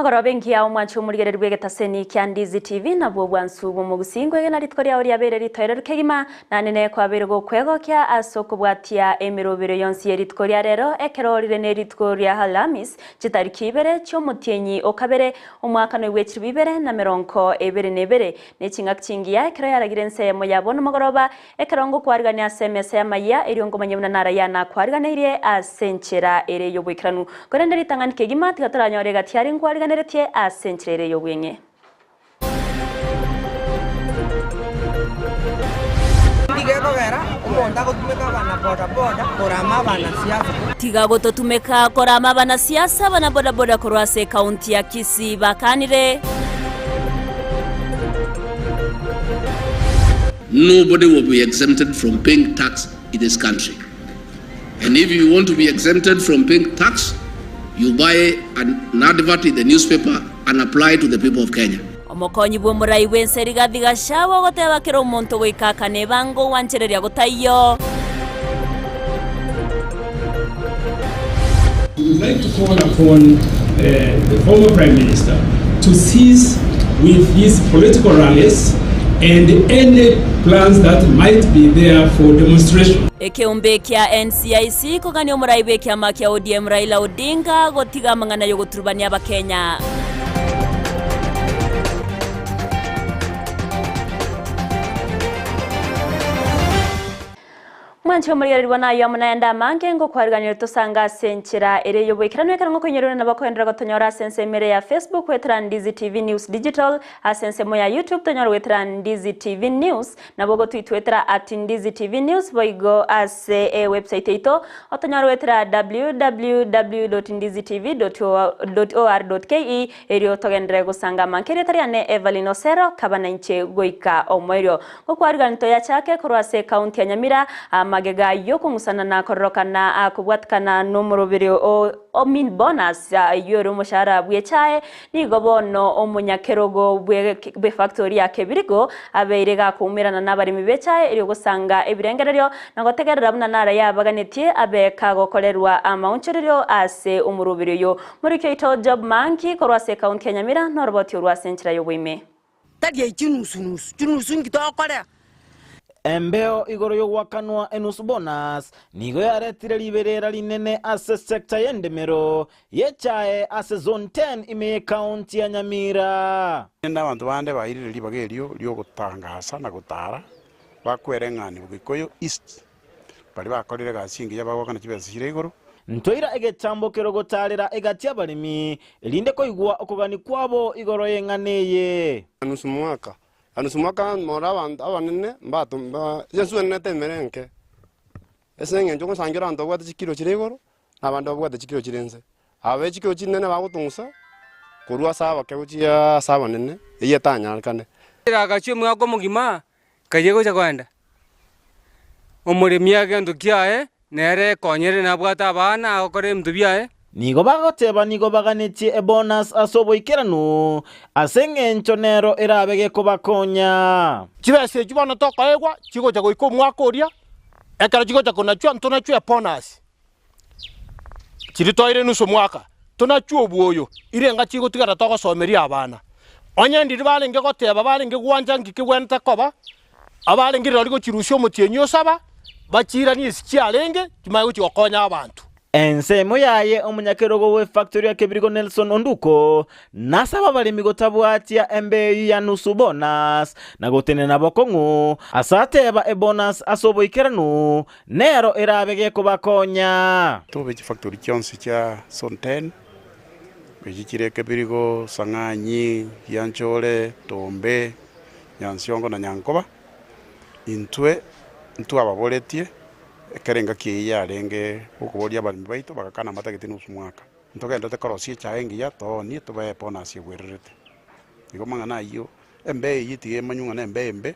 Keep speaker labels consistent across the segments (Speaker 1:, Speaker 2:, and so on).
Speaker 1: Emegoroba engiya omwanche omorigereria bw'egetaseni kia Ndizi TV nabwo obwansu bw'omogusii nkwegena rituko riao riabeire ritoereru kegima naende nekwabeire gokwegokia ase okobwatia emeroberio yonsi ye rituko ria rero ekero rire ne rituko ria Alhamis chitariki ibere chi'omotienyi o kabere omwaka noigwe chilifu 2022 ne ching'aki chingiya ekero yaragire ense eyemo ya bono mogoroba Ekero ngokwarigania ase emesa y'amayia, erio ngomanye buna narayia nakwariganeirie ase enchera ere y'oboikeranu. Korende ritang'ani kegima tiga toranyore egati aria nkwariganeretie ase enchera ere y'obweng'e.
Speaker 2: Nigo ekogera omonto agotumeka abana boda boda korama abanasiasa.
Speaker 1: Tiga gototumeka korama abanasiasa abana boda boda korwa ase ekaunti ya Kisii bakanire.
Speaker 3: Nobody will be exempted from paying tax in this country. And if you want to be exempted from paying tax, you buy an advert in the newspaper and apply to the people of Kenya.
Speaker 1: Omokonyi bw'omorai bw'ense Rigathi Gachagua ogoteba kera omonto goika akane ebango ogwanchereria gotaiyo.
Speaker 4: We would like to call upon the former Prime Minister to cease with his political rallies and any plans that might be there for demonstration.
Speaker 1: Ekeombe kia NCIC kogania omorai bw'ekiama kia ODM Raila Odinga gotiga amang'ana y'ogoturubania abakenya. Mwanche omorigereria naye amo naende amange, ngokwariganire tosange ase enchera ere y'oboikeranu ekero ngokoinyorera nabo koenderera gotonyora ase ensemo ere ya Facebook goetera Ndizi TV News Digital, ase ensemo ya YouTube tonyore goetera Ndizi TV News, nabo gotwitwetera at Ndizi TV News boigo ase e website yaito otonyore goetera www.ndizitv.or.ke erio togenderere gosanga amange. Erieta riane Evelyn Osero, kaba nainche goika omoerio. Gokwarigania toyachake korwa ase ekaunti ya Nyamira, amagega y'okong'usana na kororokana kobwatikana nomoroberio o o min bonus eyio ere omoshahara bw'echae, nigo bono omonyakerogo bw'efactori ya Kebirigo abeire gakoumerana nabaremi b'echae erio gosanga ebirengererio na gotegerera buna naraye abaganetie abe kagokorerwa amaonchorerio ase omoroberio oyo. Moriki oito Job Mangi korwa ase ekaunti ya Nyamira noroboti orwo ase enchera y'oboime.
Speaker 2: Tari ei chinusu-nusu, chinusu inki tokorea?
Speaker 5: Embeo igoro y'ogoakanwa enusu bonus nigo yaretire riberera rinene ase sector y'endemero y'echae ase zone 10 ime y'ecounty ya Nyamira.
Speaker 6: Rende abanto bande bairire ribaga erio ri'ogotangasa na gotara, bakwereng'ania Bogikuyu East, baria bakorire egasi engiya bagoakana chibesa chire igoro.
Speaker 5: Ntoira egechambo kerogotaarera egati y'abaremi, erinde koigwa okogania kwabo igoro y'eng'ana eye.
Speaker 7: Nusu mwaka, na nusu mwaka more abanto abanene mbato mba ensu enene temere enke, ase eng'encho ogosangia ore abanto babwate chikilo chire igoro, na abande babwate chikilo chire inse. Aba be chikilo chinene bagotong'usa korwa ase abake gochia ase abanene, eyio etanyarekane.
Speaker 8: Agachia omwaka omogima, kayia gocha koenda, omoremi egento kiaye nere ekonyere nabwate abana agokora ebinto biaye.
Speaker 5: Nigo bagoteba nigo baganetie ebonus ase oboikeranu, ase engencho nero erabe gekobakonya.
Speaker 9: Chibesa echio bono tokoegwa chigocha goika omwaka oria, ekero chigocha konachwa ntonachwe ebonus. Chiria twaire nusu omwaka, tonachwe obwoyo, irenga chigotigara togosomeria abana. Onye ndiri barenge goteba barenge gwancha nki kegwenerete koba, abarenge rirorio gochirusia omotienyi osaba, bachiiranie esi chiarenge, chimanye gochia gokonya abanto.
Speaker 5: Ensemo yaye omonyakerogo bw'efactory ya Kebirigo Nelson Onduko nasaba abaremi gotabwatia embeyu ya nusu bonus na gotenena bokong'u ase ateba ebonus ase oboikeranu nero erabe gekobakonya.
Speaker 6: Tobe chifactory chionsi chia Zone 10, echio chire Kebirigo, Sang'anyi, Gianchore, Tombe, Nyansiongo na Nyankoba, intwe ntwababoretie ekero engaki eyio yarenge okoboria abaremi baito bagakana amatageti nusu mwaka. Ntogenderete korosia echae engiya toonie tobae ebonus egwererete. Igo amang'ana ayio, embeo eyio tiga emanywe ng'a nembeo embe,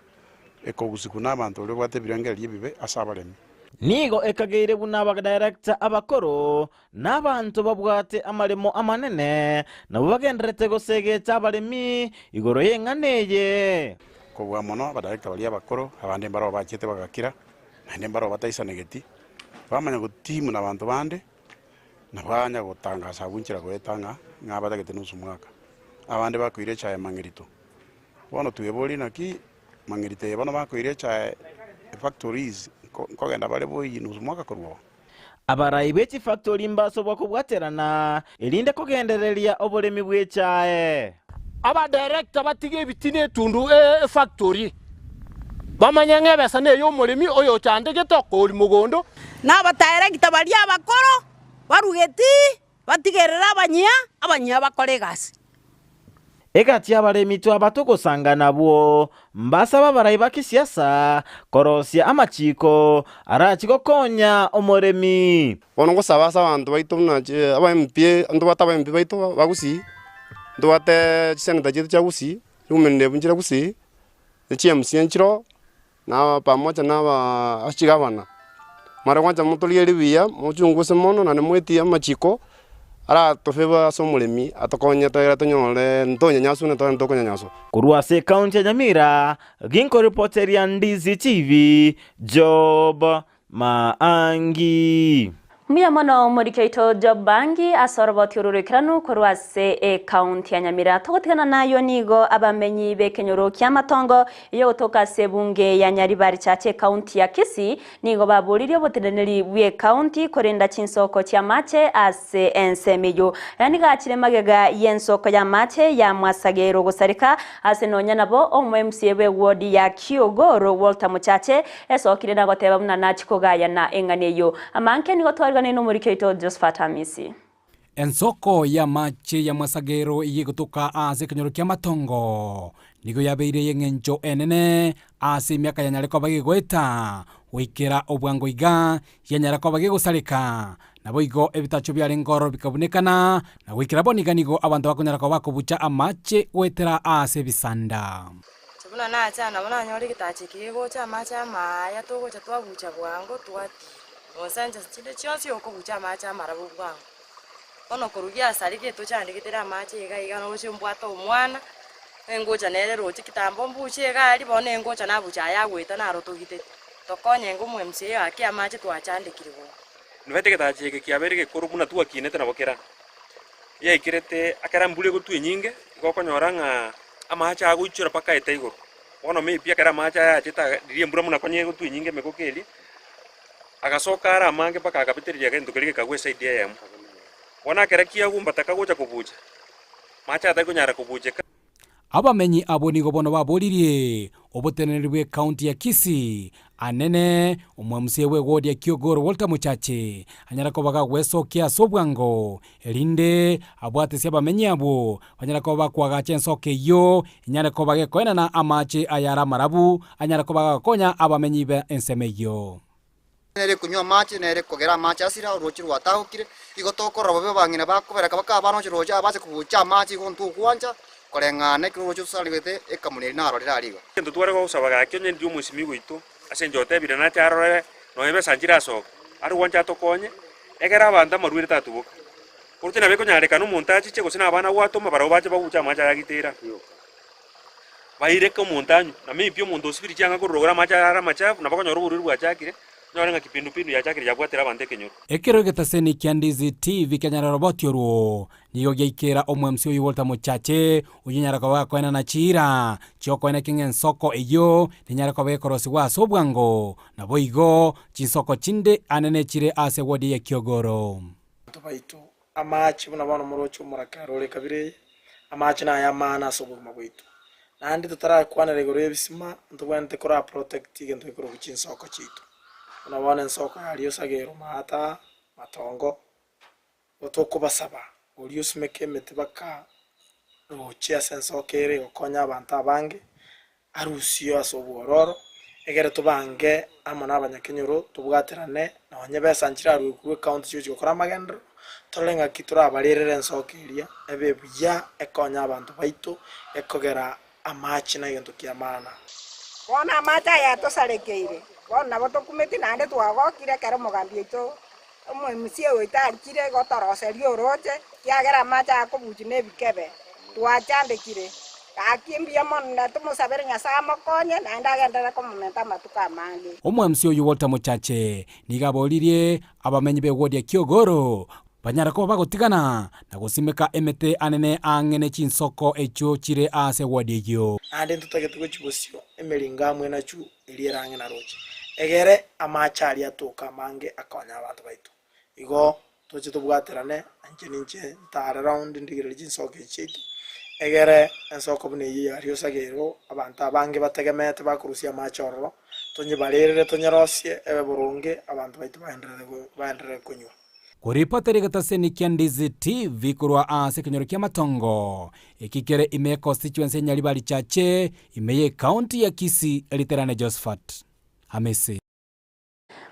Speaker 6: ekogusigwa nabanto baria babwate ebirengererio ebibe ase abaremi.
Speaker 5: Nigo ekageire buna abadirector abakoro na abanto babwate amaremo amanene nabwo bagendererete goseegeta abaremi igoro y'eng'ana eye.
Speaker 6: Kobua mono abadirector baria abakoro, abande mbarabwo bachete bagakira, naende mbarabwo bataisanegeti, bamanya gotiimwa nabanto bande, na banya gotangasa abwo nchera goeta ng'a ng'a batagete nusu mwaka. abande bakoira echae mang'erito. Bono tweborie naki mang'erito eye bono bakoira echae efactories nko nkogenda bare boiyie nusu mwaka korwa oo.
Speaker 5: Abarai be chifactori mbasobwa kobwaterana, erinde kogendereria oboremi bw'echae.
Speaker 9: Abadirector batige ebitina etundu efactory, bamanye ng'a ebesa neye omoremi oyochandegete okori mogondo.
Speaker 10: Na abadirector baria abakoro barugeti batigerere abanyia, abanyia bakore egasi.
Speaker 5: Egati y'abaremi twaba togosanga nabwo, mbasaba abarai ba kisiasa korosia amachiiko arachi gokonya omoremi.
Speaker 7: Bono ngosaba ase abanto baito buna aba MP, ntobwate aba MP baito ba Gusii, ntobwate chiseneta chiaito chia Gusii, chiwomen rep nchire Gusii, ne chi MCA nchiroo, na pamoja na aba chigavana, mware gwancha motorigererie buya, mochunguse mono naende mwetie amachiko aratofavour ase omoremi atokonye toegere tonyore ntonyanyaswe na tore ntokonyanyaswa.
Speaker 5: Korwa ase ekaunti ya Nyamira, ginkoripoteria Ndizi TV, Job Maangi.
Speaker 1: Mbuya mono omoriki oito Job Bangi ase oroboti oru roikeranu korwa ase ecounty ya Nyamira. Togotigana nayio nigo abamenyi b'ekenyoro ki'amatongo eyogotoka ase ebunge ya Nyaribari Chache ecounty ya Kisii nigo baboririe oboteneneri bw'ecounty korenda chinsoko chi'amache ase ensemo eyio. Aya nigo achire magega y'ensoko y'amache ya Mwasagero gosareka ase nonya nabo omo MCA bw'eward ya Kiogoro Walter Mochache Esokire na goteba buna nachie kogayana eng'ana eyio. Amanke nigo twariganire nomoriki oito Josephat Amisi.
Speaker 11: Ensoko y'amache y'amasagero ey'egotoka ase ekenyoro ki'amatongo nigo yabeire ey'engencho enene ase emiaka yanyare koba gegoeta, goikera obwango iga yanyara koba gegosareka. Naboigo ebitacho biarenge ororo bikabunekana, na goikera bono iga nigo abanto bakonyara koba bakobucha amache goetera ase ebisanda.
Speaker 12: Inche buna nacha aa nabo nanyora egetacho eke gegocha amache amaaya togocha twabucha bwango twatira. Nonsa inche chinde chionsi okobucha amache amarabo bwango. Bono korugia ase aria getochandegetere amache iga iga noche mbwate omwana, nengocha nere roche kitambo mbuche iga aria bono nengocha nabucha aya agoeta naro togitete. Tokonye ng'a omo MCA gaki amache twachandekire bono.
Speaker 13: Nibete egetacho eke kiabeire gekoro buna twakinete nabo kera. Yaikerete ekero embura egotwa enyinge, igo okonyora ng'a amache agoichora mpaka aete igoro. Bono maybe ekero amache aya achete aga riria embura buna konya egotwa enyinge emegoko eria, agasoka are amange mpaka agabetereria egento keria gekagwa eside eyemo. Bono ekero kiagumbata kagocha kobucha, mache atari konyara kobucheka.
Speaker 11: Abamenyi abwo nigo bono baboririe oboteneneri bw'ecounty ya Kisii, anene omwamusia bw'eward ya Kiogoro Walter Mochache anyare koba gagwesokia ase obwango erinde abwatesie abamenyi abwo banyare koba bakoagacha ensoko eyio enyare koba gekoenana amache ayare amarabu anyare koba gagokonya abamenyi be ensemo eyio.
Speaker 14: Nere ekonywa amache, nere ekogera amache asire, orooche rwatagokire. Igo tokorora bobe abang'ina bakobereka bakaba abana gochia roche abache kobucha amache igo ntogwancha koreng'ana ekero orooche rosaregete ekamuna eria narorire aria iga.
Speaker 13: Egento tware gosaba gaki onye ndiria omosimi goito ase inche otebire nache arore nonya besa nchire asoke, are gwancha atokonye, egere abanto amarwaire tatuboka. Oroche nabo ekonyarekana omonto achiche gose na abana gwatoma barabwo bache babuche amache aya agitera. Baireke omonto anywe, na maybe omonto osibiri chianga korwa rogoro amache are amachafu, nabo okonyora oborwaire bwachakire, onyore ng'a kipindupindu yachakire yabwatire abanto ekenyoro.
Speaker 11: Ekero egetaseni kia Ndizi TV kianyarire roboti orwo, nigo giaikera omo-MC oyio Walter Mochache, oyio onyare koba gakoenana chiira chiokoeneki ng'a ensoko eyio nenyare koba gekorosigwa ase obwango, naboigo chinsoko chinde anene chire ase ward ya Kiogoro.
Speaker 15: Abanto baito, amache buna bono moroche omorakera ore ekabira eye, amache naye amana ase obogima bwaito. Naende totarakwanera igoro y'ebisima, ntobwenerete kora protect egento gekorokwa chinsoko chiaito. Buna bono ensoko yaria osagere maata, matongo, igo tokobasaba oria osimeke emete baka roche ase ensoko ere egokonya abanto abange, Arusio ase obwororo, egere tobange amo nabanyakenyoro, tobwaterane, nonye besa nchirarue korwa ecounty chigochi gokora amagenderero, torore ng'aki torabarerere ensoko eria, ebe buya, ekonye abanto baito, ekogera amache na egento kia maana.
Speaker 16: Bono amache aya atosarekeire, bono nabo tokumeti naende twagokire ekero omogambi oito omoMCA oito anchire gotoroseria orooche, ekiagera amache aya akobuchwa nebikebe, twachandekire. Gaki mbuya mono na tomosabere Nyasae amokonye, naende agenderere komomenta amatuko amange.
Speaker 11: Omwamsi oyio Walter Mochache nigo aboririe abamenyi b'ewodi ya Kiogoro. Banyare koba bagotigana na gosimeka emete anene ang'e ne chinsoko echio chire ase ewodi eyio.
Speaker 15: Naende ntotagete gochia bosio emeringo amo enachu eria ere ang'e na roche, egere amache aria atoke amange akonye abanto baito. Igo toche tobwaterane, inche ninche ntare round ndigererie chinsoko echi chiaito, egere ensoko buna eyio ya Riosageiro abanto abange bategemeete bakorusia amache ororo, tonyebarerere tonyerosie ebe boronge abanto baito baenderere baenderere konywa.
Speaker 11: Koripotera egetaseni kia Ndizi TV korwa ase ekenyoro kia Matongo, eki kere ime ye constituency ya Nyaribari Chache, ime ye county ya Kisii, Eriterane Josephat Hamisi.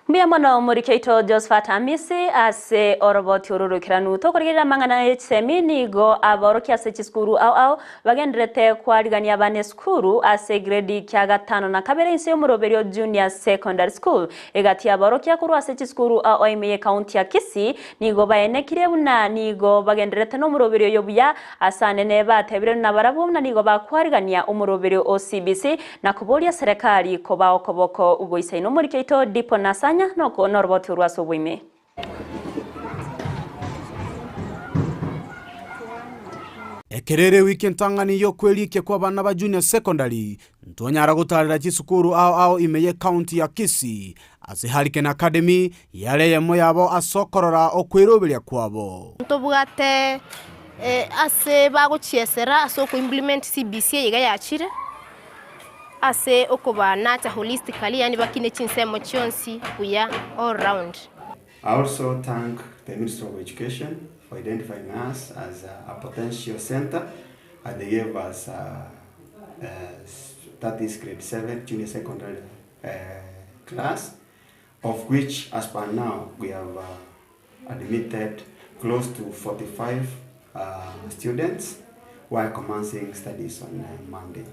Speaker 1: Mbuya mono omoriki oito Josephat Hamisi ase oroboti oro oroikeranu. Tokorigereria amang'ana ye chisemi nigo aborokia ase chisukuru ao ao bagendererete kwarigania abana esukuru ase egredi kia gatano na kabere inse y'omoroberio Junior Secondary School. Egati y'aborokia korwa ase chisukuru ao ime y'Ekaunti ya Kisii nigo baenekirie buna nigo bagendererete nomoroberio oyo buya ase anene batebire nabarabwo buna nigo bakwarigania omoroberio o CBC na koboria serekari kobaa okoboko goisaine omoriki oito Dipo Nasanya noroboti orwo ase oboime.
Speaker 11: Ekero ere ewiki entang'ani y'okwerikia kw'abana ba Junior Secondary, ntonyara gotarera chisukuru ao ao ime y'ecounty ya Kisii, ase Hurricane Academy yare eyemo yabo ase okorora okweroberia kwabo.
Speaker 17: Ntobwate ase bagochiesera ase oko implement CBC eye iga yachire, ase okobanurture holistically yaani bakine chinsemo chionsi buya all round.
Speaker 18: I also thank the Ministry of Education for identifying us as a potential centre and they gave us that is grade 7 junior secondary class of which as per now we have admitted close to 45 students who are commencing studies on Monday.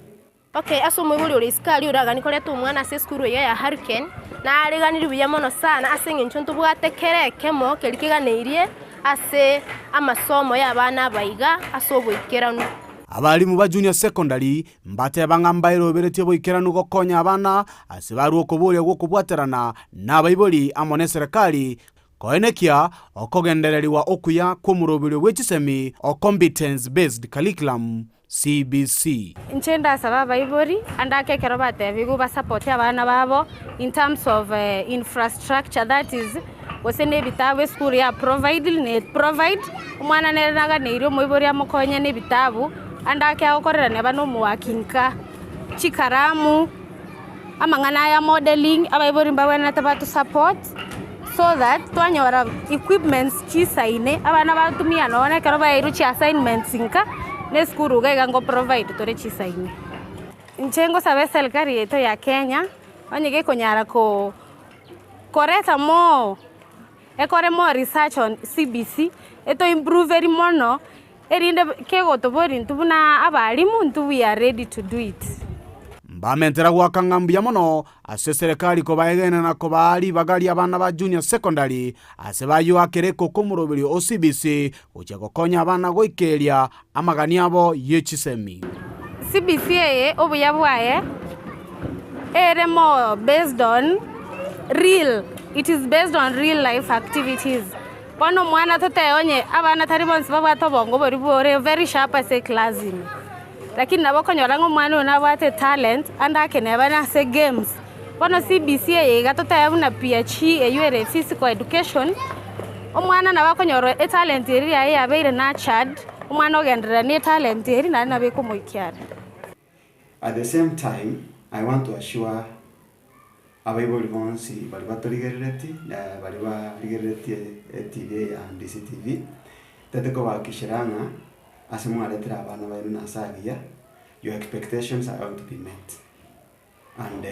Speaker 17: Okay, ase omoibori ore isiko aria oraganie koreta omwana ase esukuru eye ya Hurricane, nareganirie buya mono sana ase eng'encho ntobwate kera ekemo keria keganeirie ase amasomo ya abana aba iga ase oboikeranu.
Speaker 11: Abalimu ba Junior Secondary mbateba ng'a mbaeroberetie oboikeranu gokonya abana ase barue okoboria gw'okobwaterana nabaibori amo neserekari Koenekia okogendererigwa okuya kw'omoroberio bwe chisemi o Competence Based Curriculum, CBC.
Speaker 17: Inche ndasaba abaibori ande ake ekero batebigwe basapote abana babo in terms of infrastructure that is gose na ebitabu esukuru ya provide ne provide omwana nere naganeirie omoibori amokonye na ebitabu ande ake agokorera neba na omoaki nka chikaramu. Amang'ana aya modelling, abaibori mbabwenerete bato support so that twanyora equipments chisaine abana batumia nonye na ekero baeirwe chi assignments nka, na esukuru iga iga ngo provide tore chisaine. Inche ngosaba eserikari yaito ya Kenya, onye gekonyara ko koreta more, ekore more research on CBC, eto improve eri mono, Erinde kegotoboria intwe buna abalimu, intwe we are ready to do it.
Speaker 11: Mbamentera goaka ng'a mbuya mono ase eserekari kobaegena na kobaa ribaga ri'abana ba Junior Secondary ase bayoakera ekoko omoroberio o CBC gochia gokonya abana goikeria amagani abo ye chisemi.
Speaker 17: CBC eye obuya bwaye ere more based on real, it is based on real life activities. Bono omwana totebe onye abana tari bonsi babwate obongo boria bore very sharp ase eclass ime, lakini nabo okonyora ng'a omwana oyo nabwate etalent ande ake neba nase games. Bono CBC eye iga totebe buna PHE eywo ere physical education, omwana nabo akonyora etalent eria yaye yabeire nurtured, omwana ogenderera na etalent eria naende nabo ekomoikia are.
Speaker 18: At the same time, I want to assure Abaibori bonsi baria batorigerereti na baria barigereretie etv eye ya DCTV, tete kobahakikishera ng'a ase mwaretire abana baino na ase agiya, your expectations are going to be met. And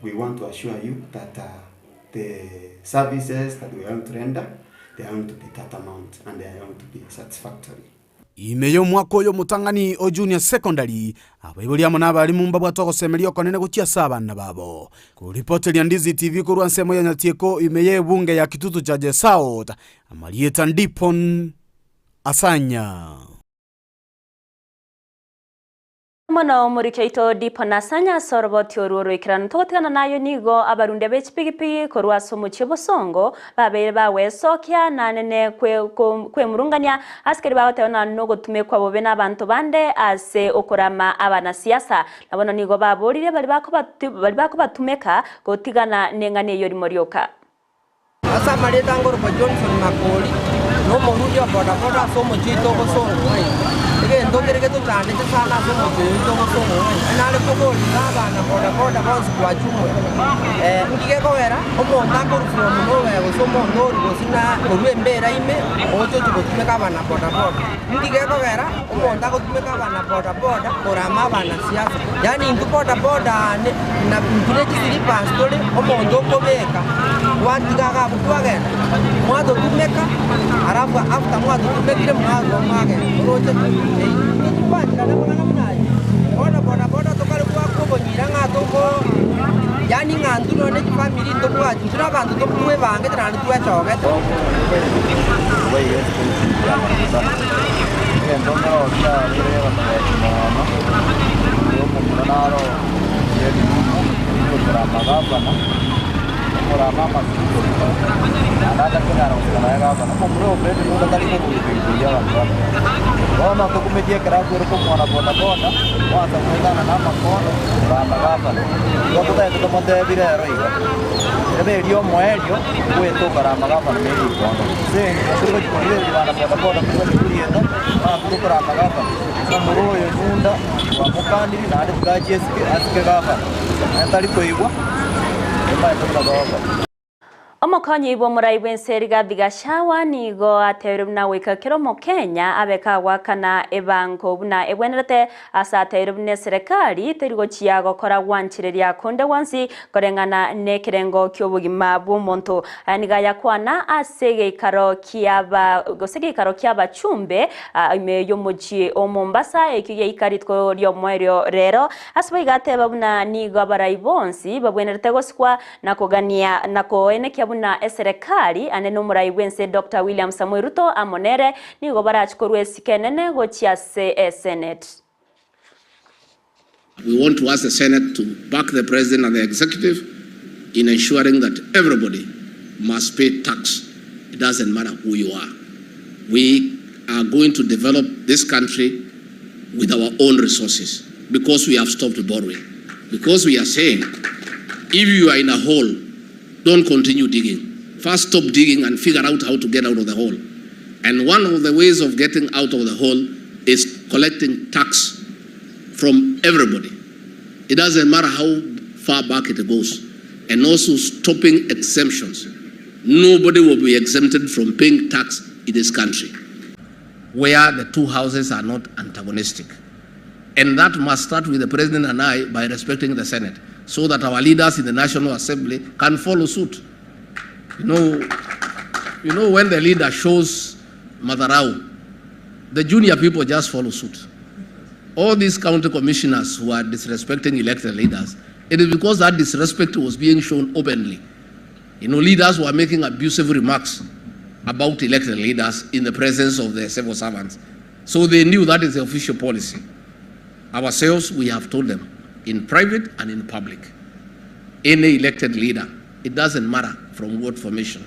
Speaker 18: we want to assure you that the services that we are going to render, they are going to be tantamount and they are going to be satisfactory.
Speaker 11: Ime y'omwaka oyo omotang'ani o Junior Secondary, abaibori amo nabarimu mbabwate ogosemeria okonene gochia ase abana babo. Koripoteria Ndizi TV korwa ensemo ya Nyatieko ime y'ebunge ya Kitutu Chache South, amarieta Ndipon Asanya.
Speaker 1: Mono omoriki oito Dipo Nasanya ase oroboti orwo oroikeranu. Togotigana nayo nigo abarundia be chipigipigi korwa ase omochie bosongo babeire bagwesokia nanene kwemurungania ase keria bagoteba ng'a nogotumekwa bobe nabanto bande ase okorama abanasiasa. Na bono nigo baborire baria bakobatumeka gotigana neng'ana eyio rimo rioka.
Speaker 2: Ase amarieta ngorokwa Johnson Makori, na omorundia o bodaboda ase omochie oito o Bosongo ng'ai. Egento kere getochandete sana ase omochie oyo oito o Bosongo ng'ai, nare koborire abana bodaboda bonsi kwachumwa. Nki gekogera omonto akorwa from nowhere gose omonto orwa gose na korwa embera ime ogocha ochi gotumeka abana bodaboda. Nki gekogera omonto agotumeka abana bodaboda korama abana siasa. Yaani intwe bodaboda ne na intwe ne chislippers tore omonto okobeka gwatiga iga abwo kwagenda mwatotumeka alafu after mwatotumekire mwarwa mwagenda oroche tinkwancherana amang'ana buna ayio. Bono bodaboda tokare goaka obonyira ng'a toko yaani ng'a intwe nonye ne chifamiri ntobwati intwe na abanto twebangete naende twechogete.
Speaker 19: Egento nkeroo kiabeire gegotogetia mono, oyo omomura naro Fred Nuno, oyio okorama gavana, omorama amatuko naende atakonyara gosika naye gavana. Omomura oyo Fred Nuno tari kobugia igoro ya abanto bande. Bono tokumetie ekero akwere komwana bodaboda, kwansa goetana na amakono korama gavana. Igo totaete tomotebi rero iga, ebe erio omoerio goeta okorama gavana na erikondo. Ase eng'encho tori gochia korigereria bana bodaboda tori gochia korieta, Ng'aki tokorama gavana? Omomura oyo Yuda twamokanirie, naende tiga achie esike asike gavana. Naende tari koigwa, nimanyete buna togokora.
Speaker 1: Omokonyi bw'omorai bw'ense Rigathi Gachagua nigo atebirie buna goika kera omokenya abe kagoakana ebango buna ebwenerete ase atebirie buna eserekari teri gochia gokora gwanchereria konde gwonsi koreng'ana nekerengo ki'obogima bw'omonto. Aya nigo ayakwana ase egeikaro ki'aba gose egeikaro ki'abachumbe ime y'omochie o Mombasa, ekio giaika rituko ri'omoerio rero. Ase boigo ateba buna nigo abarai bonsi babwenerete gosikwa na kogania na koenekia buna eserekari ande nomorai bw'ense Doctor William Samoei Ruto amo nere nigo barachi korwa esiko enene gochia ase esenate.
Speaker 3: We want to ask the Senate to back the President and the Executive in ensuring that everybody must pay tax, it doesn't matter who you are. We are going to develop this country with our own resources because we have stopped borrowing. Because we are saying if you are in a hole, don't continue digging. First stop digging and figure out how to get out of the hole. And one of the ways of getting out of the hole is collecting tax from everybody. It doesn't matter how far back it goes. And also stopping exemptions. Nobody will be exempted from paying tax in this country. Where the two houses are not antagonistic. And that must start with the President and I by respecting the Senate so that our leaders in the National Assembly can follow suit. You know, you know when the leader shows Madharau, the junior people just follow suit. All these county commissioners who are disrespecting elected leaders, it is because that disrespect was being shown openly. You know, leaders were making abusive remarks about elected leaders in the presence of the civil servants. So they knew that is the official policy. Ourselves, we have told them in private and in public. Any elected leader, it doesn't matter from what formation,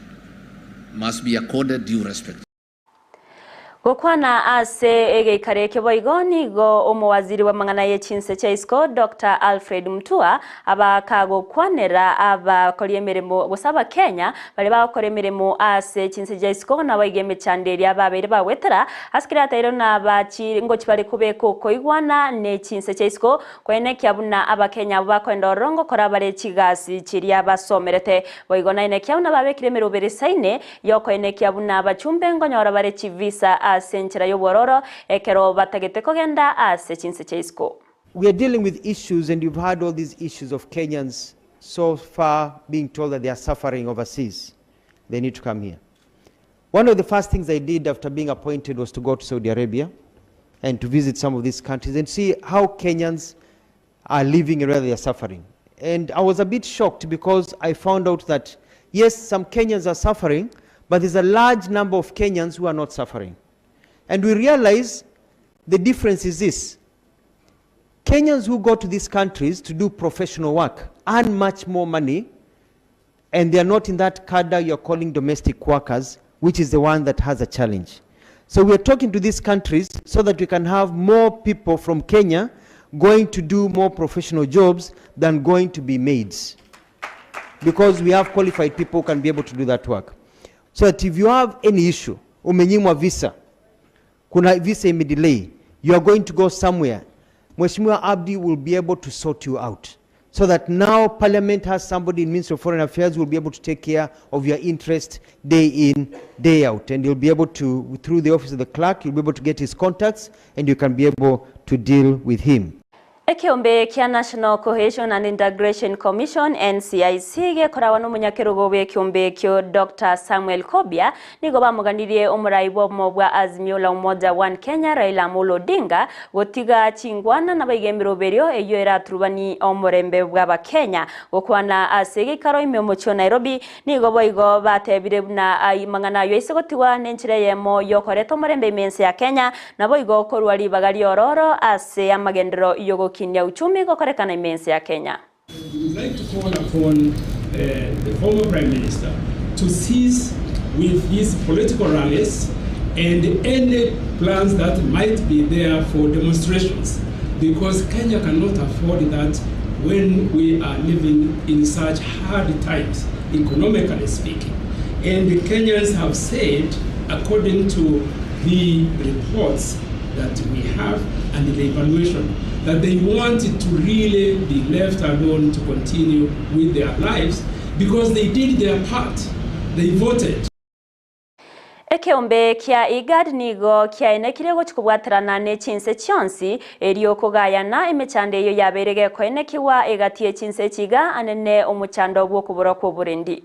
Speaker 3: must be accorded due respect.
Speaker 1: Gokwana ase egeikaro ekio boigo nigo omowaziri bw'amang'ana ye chinse chia isiko Doctor Alfred Mutua abakagokwanera abakori emeremo gose abakenya baria bagokora emeremo ase chinse chia isiko naboigo emechando eria babeire bagwetera ase kera yatairwe nabachi ngochi bare kobeka okoigwana ne chinse chia isiko Koenekia buna Abakenya abwo bakoenda ororo ngokora bare chigasi chiria basomerete. Boigo naenekia buna babekire emeroberi esaine y'okoenekia buna abachumbe nkonyora bare chivisa ase enchera y'obwororo ekero batagete kogenda ase chinse chia isiko.
Speaker 18: We are dealing with issues and you've heard all these issues of Kenyans so far being told that they are suffering overseas. They need to come here. One of the first things I did after being appointed was to go to Saudi Arabia and to visit some of these countries and see how Kenyans are living and whether they are suffering. And I was a bit shocked because I found out that, yes, some Kenyans are suffering, but there's a large number of Kenyans who are not suffering. And we realize the difference is this.
Speaker 20: Kenyans who go to these countries to do professional work earn much more money and they are not in that cadre you're calling domestic workers, which is the one that has a challenge. So we are talking to these countries so that we can have more people from Kenya going to do more professional jobs than going to be maids. Because we have qualified people who can be able to do that work. So that if you have any issue, umenyimwa visa, kuna visa imedelay, you are going to go somewhere, Mheshimiwa Abdi will be able to sort you out. So that now Parliament has somebody in Ministry of Foreign Affairs who will be able to take care of your interest day in, day out. And you'll be able to, through the office of the clerk, you'll be able to get his contacts and you can be able to deal with him.
Speaker 1: Ekeombe kia National Cohesion and Integration Commission NCIC gekoragwa nomonyakerogo bw'ekeombe ekio Dr Samuel Kobia nigo bamoganirie omorai bw'obomo bwa Azimio la Umoja One Kenya Raila Amolo Odinga gotiga chingwana nabaiga emeroberio eyio eraturubani omorembe bw'abakenya gokwana ase egeikaro ime omochie o Nairobi nigo boigo batebire buna amang'ana ayio aise gotigwa nenchera eyemo yokoreta omorembe ime ense ya Kenya Naboigo korwa ribaga ri'ororo ase amagenderero y'ogokinia uchumi gokorekana ime ense ya Kenya.
Speaker 4: We would like to call upon the former Prime Minister to cease with his political rallies and any plans that might be there for demonstrations because Kenya cannot afford that when we are living in such hard times, economically speaking. And the Kenyans have said, according to the reports that we have and the evaluation, that they want to really be left alone to continue with their lives because they did their part. They voted.
Speaker 1: Ekeombe kia IGAD nigo kiaenekirie gochia kobwaterana ne chinse chionsi, erio kogayana emechando eyio yabeire gekoenekigwa egati ye chinse echi iga anene omochando bw'okoborwa kw'oborendi.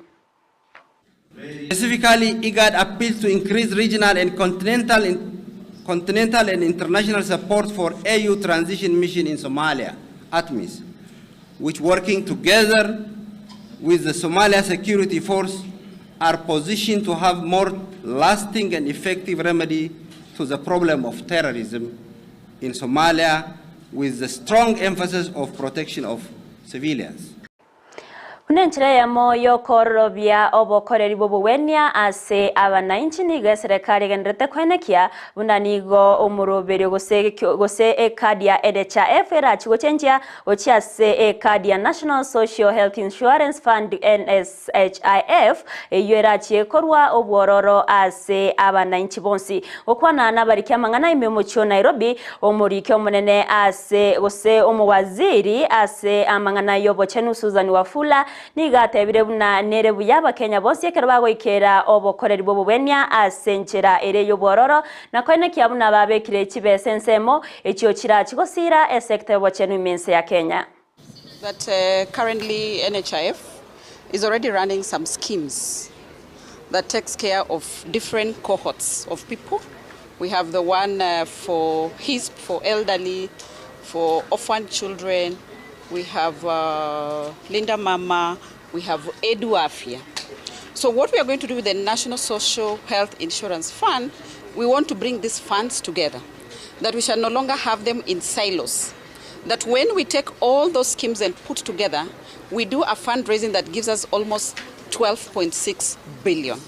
Speaker 21: Specifically, IGAD appeals to increase regional and continental, continental and international support for AU Transition Mission in Somalia, ATMIS, which working together with the Somalia Security Force are positioned to have more lasting and effective remedy to the problem of terrorism in Somalia with the strong emphasis of protection of civilians.
Speaker 1: Buna enchera eyemo y'okoororobia obokoreri bw'obogwenia ase abanainchi nigo eserekari egendererete koenekia buna nigo omoroberio gose gose ekadi ya NHIF erachie gochenchia gochia ase ekadi ya National Social Health Insurance Fund, NSHIF, eyio erachie korwa obwororo ase abanainchi bonsi. Gokwana nabariki amang'ana ime omochie o Nairobi, omoriki omonene ase gose omowaziri ase amang'ana y'obochenu Susan Wafula nigo atebire buna nere buya abakenya bonsi ekero bagoikera obokoreri bw'obobwenia ase enchera ere y'obwororo na koenekia buna babekire chibesa ensemo echio chirachi gosiira esecta y'obochenu ime ense ya Kenya.
Speaker 22: That currently NHIF is already running some schemes that takes care of different cohorts of people. We have the one for HISP, for elderly, for orphan children. We have Linda Mama, we have Edu Afya. So what we are going to do with the National Social Health Insurance Fund, we want to bring these funds together, that we shall no longer have them in silos. That when we take all those schemes and put together, we do a fundraising that gives us almost 12.6 billion.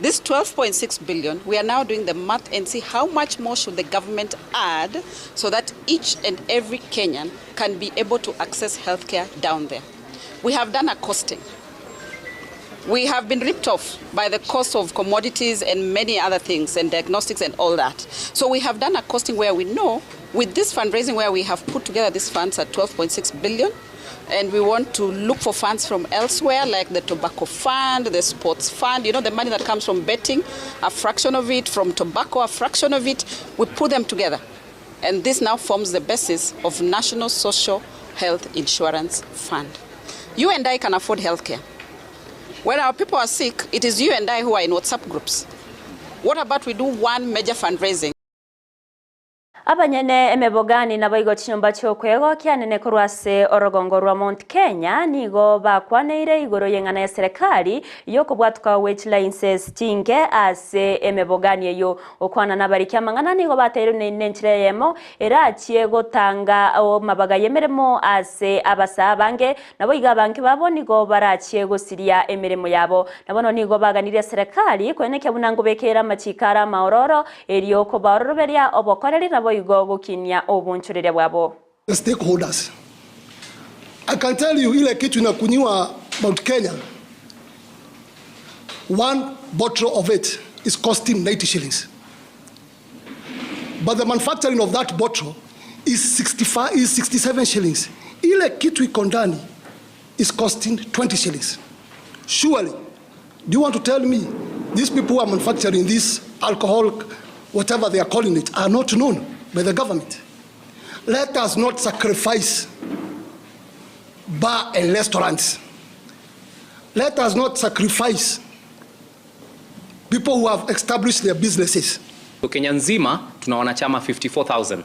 Speaker 22: This 12.6 billion, we are now doing the math and see how much more should the government add so that each and every Kenyan can be able to access healthcare down there. We have done a costing. We have been ripped off by the cost of commodities and many other things and diagnostics and all that. So we have done a costing where we know with this fundraising where we have put together these funds at 12.6 billion, and we want to look for funds from elsewhere like the tobacco fund, the sports fund, you know, the money that comes from betting, a fraction of it, from tobacco, a fraction of it, we put them together. And this now forms the basis of National Social Health Insurance Fund. You and I can afford healthcare. When our people are sick, it is you and I who are in WhatsApp groups. What about we do one major fundraising?
Speaker 1: Abanyene emebogani naboigo chinyomba chi'okwegokia nene korwa ase orogongo rwa Mount Kenya nigo bakwaneire igoro y'eng'ana y'eserekari y'okobwatuka gwe chilainses chinke ase emebogani eyio. Gokwana nabariki amang'ana nigo bateirwe nenchera eyemo erachie gotanga amabaga y'emeremo ase abasaa abange, naboigo abange babo nigo barachie gosiria emeremo yabo. Na bono nigo baganirie eserekari koenekia buna nkobekeire amachiko are amaororo, Erio kobaororoberia obokoreri naboigo gokinia obonchoreria bwabo.
Speaker 6: The stakeholders. I can tell you ile kitu inakunyiwa Mount Kenya, one bottle of it is costing 90 shillings. But the manufacturing of that bottle is 65, is 67 shillings. Ile kitu iko ndani is costing 20 shillings. Surely, do you want to tell me these people who are manufacturing this alcohol, whatever they are calling it, are not known by the government? Let us not sacrifice bar and restaurants. Let us not sacrifice people who have established their businesses.
Speaker 8: Kenya nzima tuna wanachama 54000.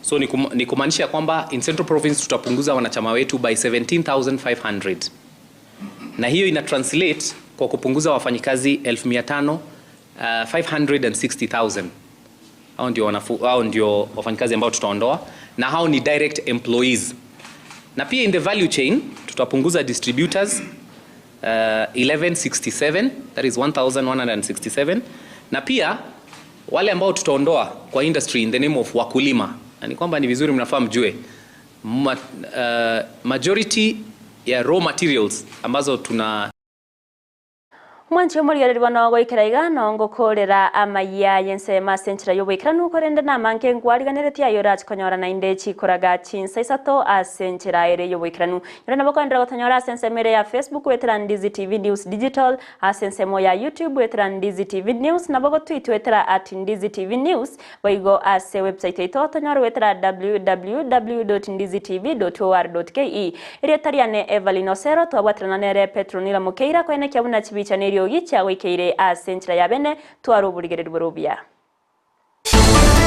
Speaker 8: So ni, kum, ni kumaanisha kwamba in Central Province tutapunguza wanachama wetu by 17500 na hiyo ina translate kwa kupunguza wafanyikazi 1500 560,000. Hao ndio wanafu, hao ndio wafanyikazi ambao tutaondoa na hao ni direct employees. Na pia in the value chain tutapunguza distributors 1167 that is 1167 na pia wale ambao tutaondoa kwa industry in the name of wakulima, na ni kwamba ni vizuri mnafaa mjue majority ya raw materials ambazo tuna
Speaker 1: Mwanche omorigereria bono goikera iga nongokorera amaya y'ensemo ase enchera y'oboikeranu korende namange nkwariganeretie aye orache konyora naende chikoraga chinsa isato ase enchera ere y'oboikeranu. Nyora nabo koenderera gotonyora ase ensemo ere ya Facebook goetera Ndizi TV News Digital, ase ensemo ya YouTube goetera Ndizi TV News, nabo gotweet goetera at Ndizi TV News, boigo ase website yaito otonyore goetera www.ndizitv.or.ke. Erieta riane Evelyn Osero, twabwaterana nere Petronila Mokeira koenekia buna chibicha na eriogi chiagoikeire ase enchera ya bene, tware oborigereria bore obuya.